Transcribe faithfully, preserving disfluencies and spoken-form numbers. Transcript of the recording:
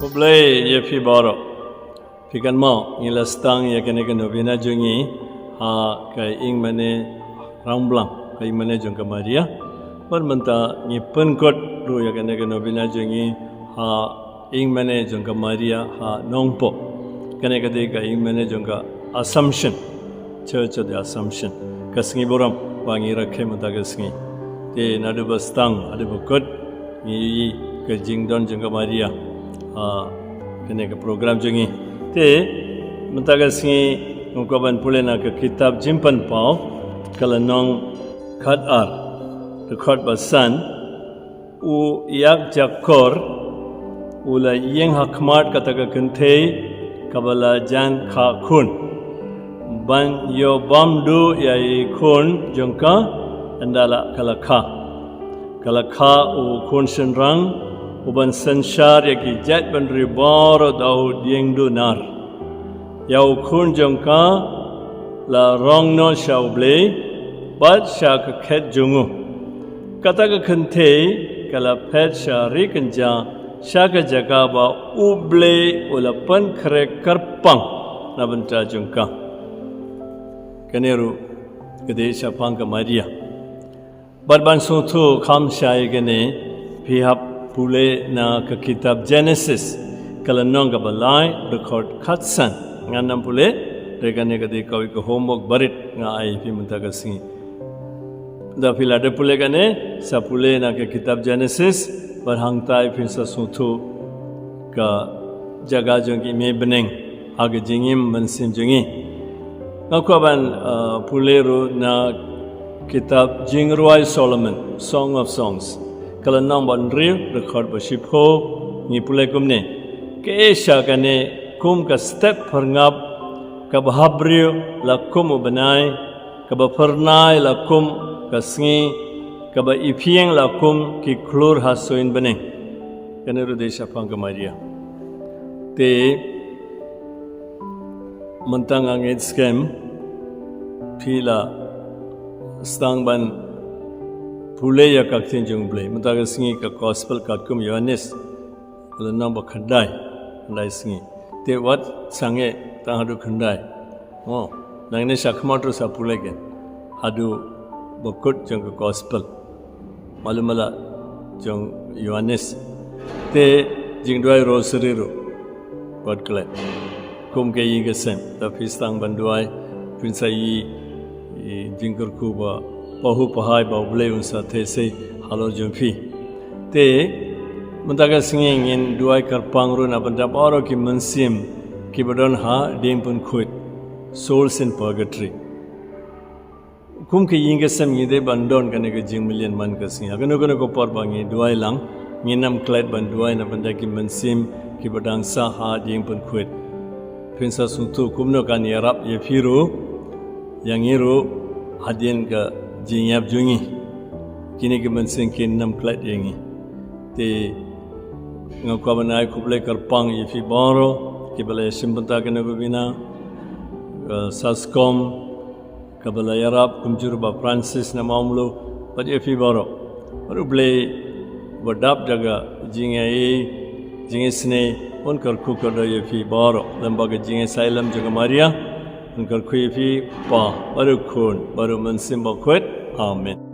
Khublei ïa phi baroh. Phi kan mo ngi la stang ïa kane ka novena jong ngi ha ka ing mane Rangblang, ka ing mane jong ka Maria. Bad mynta ngi pynkut ruh ïa kane ka novena jong ngi ha ing mane jong ka Maria ha Nongpoh. Kane ka dei ka ing mane jong ka Assumption, Church of the Assumption. Ka sngi burom ba ngi rakhe mynta ka sngi. Te naduh ba stang haduh ba kut ngi ïohi ka jingdon jong ka Maria ha kane ka program jong ngi. Te mynta ka sngi nga kwah ban pule na ka kitab Jingpynpaw, ka lynnong khat ar, dkhot ba san. U ïakjakor u la ïeng ha khmat kata ka kynthei kaba la jan kha khun, ban ïoh bam duh ïa i khun jong ka, ynda la ka la kha. Ka la kha u khun shynrang uban synshar ïa ki jaitbynriew baroh da u dieng dunar. Ïa u khun jong ka la rong noh sha U Blei bad sha ka khet jong u. Kata ka kynthei ka la phet sha ri kynja sha ka jaka ba U Blei u la pynkhreh kyrpang na bynta jong ka. Kane ruh ka dei shaphang ka Maria. Bad ban sngewthuh kham shai kane, phi hap pule na ka kitab Genesis, ka lynnong kaba lai, dkhot khatsan. Ngan ym pule, te kane ka dei kawei ka homework barit nga ai phi mynta ka sngi. Da phi la dep pule kane, sa pule na ka kitab Genesis, bad hangtai phin sa sngewthuh ka jaka jong ki mei bneng ha ka jingim mynsiem jong ngi. Nga kwah ban, uh, pule ruh na kitab Jingrwai Solomon, Song of Songs. Ka lynnong ba hynriew, dkhot ba shiphew, ngi pule kumne. Ka ei sha kane kum ka step phyrngap kaba ha briew la kum u bnai, kaba phyrnai la kum ka sngi, kaba iphieng la kum ki khlur ha suiñ bneng. Kane ruh dei shaphang ka Maria. Te mynta nga ngeit skhem phi la sdang ban pule ïa ka ktien jong U Blei. Mynta ka sngi ka gospel katkum Ïoannis, ka lynnong ba khyndai, khyndai sngi. Te wat sangeh tang haduh khyndai. Oh, nangne sha khmat ruh sa pule ken haduh ba kut jong ka gospel. Malu mala jong Ïoannis. Te jingduwai rosary ruh wat klet. Kum ka ïing ka sem, da phi sdang ban duwai, phin sa ïohi i jingkyrkhu ba pahu pahai ba U Blei un sa theh sei halor jong phi. Te mynta ka sngi ngin duwai kyrpang ruh na bynta baroh ki mynsiem kiba don ha dieng pynkhuid, souls in purgatory. Kum ka ïing ka sem ngi dei ban don kane ka jingmlien man ka sngi. Ha kano kano ka por ba ngi duwai lang, ngin ym klet ban duwai na bynta ki mynsiem kiba dang sah ha dieng pynkhuid. Phin sa sngewthuh kumno kan ïarap ïa phi ruh, ïa ngi ruh, hadien ka jingïap jong ngi. Kine ki mynsiem kin ym klet ïa ngi. Te nga kwah ban ai khublei kyrpang ïa phi baroh kiba la ïashim bynta kane ka webinar. Ka Saskom, kaba la ïarap kumjuh ruh Bah Francis na Mawmluh, bad ïa phi baroh. Bad U Blei uba dap da ka jingïaid, jingisynei, un kyrkhu kyrdoh ïa phi baroh. Lem bad ka jingïasaid lem jong ka Maria, un kyrkhu ïa phi, Pa, bad u Khun, bad u Mynsiem Bakhuid. Amen.